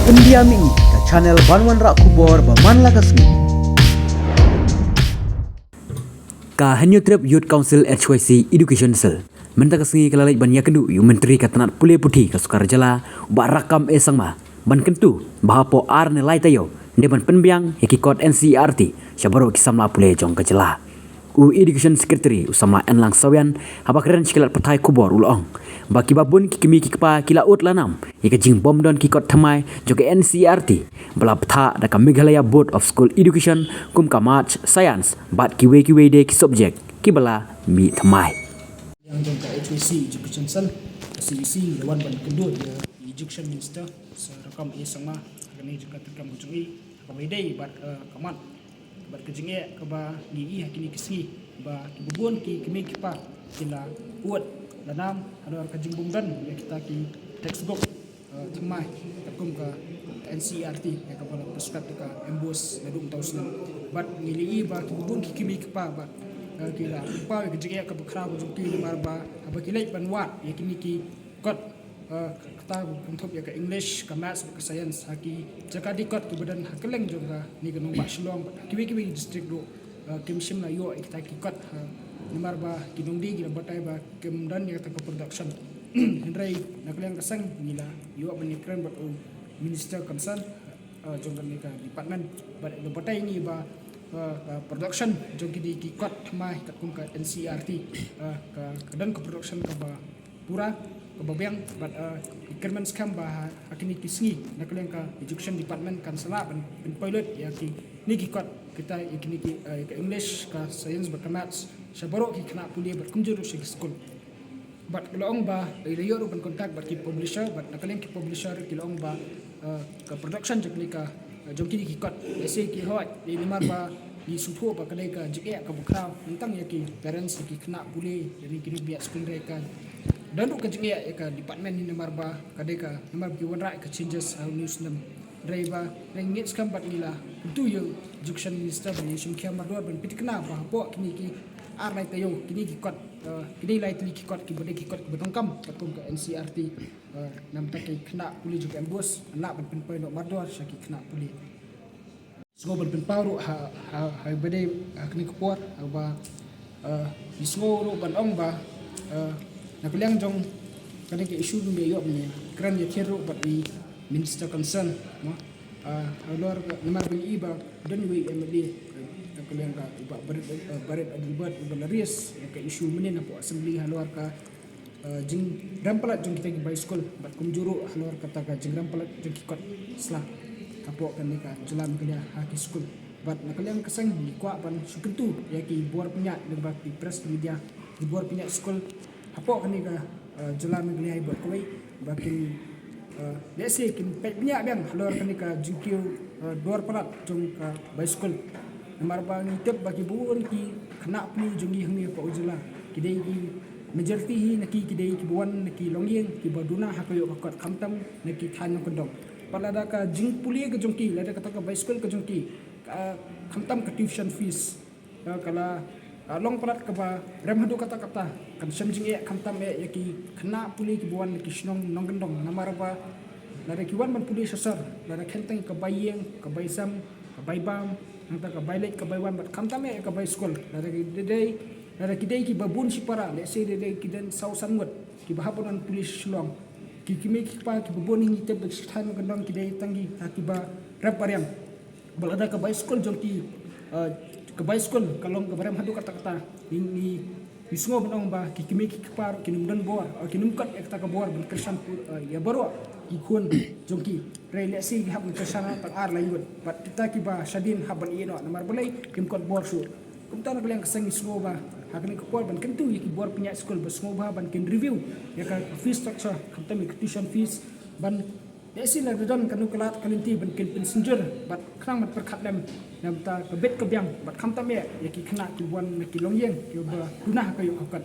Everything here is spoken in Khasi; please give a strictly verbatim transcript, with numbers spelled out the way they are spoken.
India Mini, ka channel ban wanrah khubor ba man la ka sngi. Ka Hynñiewtrep Youth Council H Y C Education Cell mynta ka sngi ka la leit ban ïakynduh ïa u Myntri ka tnat pule puthi ka sorkar jylla, u Bah Rakkam A Sangma, ban kyntu ba hapoh ar ne lai taïew dei ban pynbiang ïa ki kot N C E R T sha baroh ki samla pule jong ka jylla. U Education Secretary u samla Enlang Sawian, haba kren sha ki lad pathai khubor u la ong ba kiba bun ki kmie ki kpa ki la ud la nam ïa ka jingbym don ki kot thymmai jong ka N C E R T ba la bthah da ka Meghalaya Board of School Education kum ka Maths, Science bad kiwei kiwei de ki subject kiba la mih thymmai. Liang jong ka H Y C Education Cell, ka C E C, la wan ban kynduh ïa Education Minister Sir Rakkam A Sangma ha kane ka jingïatrei kam ka jong i, kaba ïadei bad, eh, ka mat bad ka jingeh kaba ngi ïohi ha kine ki sngi ba kiba bun ki kmie ki kpa ki la ud la nam halor ka jingbym don ïa kita ki textbook, eh, thymmai katkum ka N C E R T ïa kaba la prescribe da ka MBOSE naduh mynta u snem. Bad ngi la ïohi ba kiba bun ki kmie ki kpa bad, eh, ki la pynpaw ïa ka jingeh kaba khraw ka jong ki namar ba haba ki leit ban wad ïa kine ki kot, eh, kata kynthup ïa ka English, ka Maths bad ka Science ha ki jaka dih kot kiba don ha kylleng jong kane ka nongbah Shillong bad ha kiwei kiwei ki district ruh, eh, kim shym la ïoh ïa kita ki kot, eh, namar ba ki nongdie ki la batai ba kim don ïa kata ka production. Hynrei na ka liang ka seng ngi la ïoh ban ïakren bad u minister concern, eh, jong kane ka department bad la batai ïa ngi ba, eh, ka production jong kine ki kot thymmai katkum ka N C E R T, eh, ka, ka don ka production kaba pura, kaba biang bad, eh, ngi kyrmen skhem ba ha, ha kine ki sngi na ka liang ka education department kan sa lah ban, ban pynpoi lut ïa kine ki kot kita, ïa kine ki, eh, ïa ka English, ka Science bad ka Maths sha baroh ki khynnah pule bad kumjuh ruh sha ki skul. Bad ki la ong ba, eh, la ïoh ruh ban contact bad ki publisher bad na ka liang ki publisher ki la ong ba, eh, ka production jong kine ka, eh, jong kine ki kot, eh, lehse ki hoi, eh, namar ba ngi sngewthuh ba ka dei ka jingeh kaba khraw tang ïa ki parents, ïa ki khynnah pule, ïa ki nongpynïaid skul, hynrei ka don ruh ka jingeh ïa ka department hi namar ba ka dei ka, namar ba ki wanrah ïa ka changes ha une u snem. Hynrei ba ngi ngeit skhem bad ngi la kyntu ïa u Education Minister ba un shimkhia mardor ban pynthikna ba hapoh kine ki ar lai taïew kine ki kot, eh, kine lai tylli ki kot kiba dei ki kot kiba donkam katkum ka N C E R T, eh, namar ba ki khynnah pule jong ka MBOSE yn lah ban pynpoi noh mardor sha ki khynnah pule. Sngew ban pynpaw ruh ha, ha, ha ba dei ha kane ka por, ha ba, eh, ngi sngew ruh ban ong ba, eh, na ka liang jong kane ka issue ngi ïoh ban ïakren ïathir ruh bad i minister concern, mo. Eh, halor ka, namar ba ngi i ba don iwei i M L A, eh, na ka liang ka i Bah Barit, eh, Barit Adelbert, i ba la raise ïa ka issue mynhynnin hapoh assembly halor ka, eh, jingrem palat jong kita ki bai skul bad kumjuh ruh halor kata ka jingrem palat jong ki kot sla hapoh kane ka jylla Meghalaya ha ki skul. Bad na ka liang ka seng ngi kwah ban shu kyntu ïa ki bor pynïaid lyngba ki press media, ki bor pynïaid skul hapoh kane ka, eh, jylla Meghalaya bad kawei ba kin, eh, lehse kin peit bniah biang halor kane ka jingkiew, eh, dor palat jong ka bai skul. Namar ba ngi tip ba ki bun ki khynnah pule jong ngi hangne hapoh jylla ki dei ki majority hi na ki, ki dei kiba wan na ki longïing kiba duna ha ka ïoh ka kot khamtam na ki thaiñ nongkyndong. Bad lada ka jingpule ka jong ki, lada kata ka bai skul ka jong ki, ka, khamtam ka tuition fees, ka, ka la, ka long palat kaba rem haduh katta katta, kan shem jingeh khamtam eh ïa ki khynnah pule kiba wan na ki shnong nongkyndong namar ba lada ki wan ban pule sha sor, lada khein tang ka bai ïing, ka bai sem, ka bai bam, nangta ka bai leit ka bai wan bad khamtam eh ka bai skul. Lada ki dei, lada ki dei kiba bun shipara, lehse dei, dei ki don saw san ngut kiba hap ban pule sha Shillong. Ki kmie ki kpa kiba bun hi ngi tip ba ki sha thaiñ nongkyndong ki dei tang ki, ha, kiba rep ba riang. Bad lada ka bai skul jong ki, eh, ka bai skul ka long kaba rem haduh katta katta, ngi, ngi, ngi sngew ban ong ba ki kmie ki kpa ruh kin ym don bor, eh, kin ym kot ïa kata ka bor ban kyrshan, eh, ïa baroh ki khun jong ki. Hynrei lehse ki hap ban kyrshan tang ar lai ngut bad kita kiba shadien hap ban ïeh noh namar balei, kim kot bor shuh. Kumta na ka liang ka seng ngi sngew ba ha kane ka por ban kyntu ïa ki bor pynïaid skul ba sngewbha ban kin review ïa ka fee structure, khamtam ïa ka tuition fees, ban lehse lada don kano ka lad ka lynti ban kin pynsynjur bad khnang ban pyrkhat lem namar ka bit ka biang bad khamtam eh ïa ki khynnah kiba wan na ki longïing kiba duna ha ka ïoh ka kot.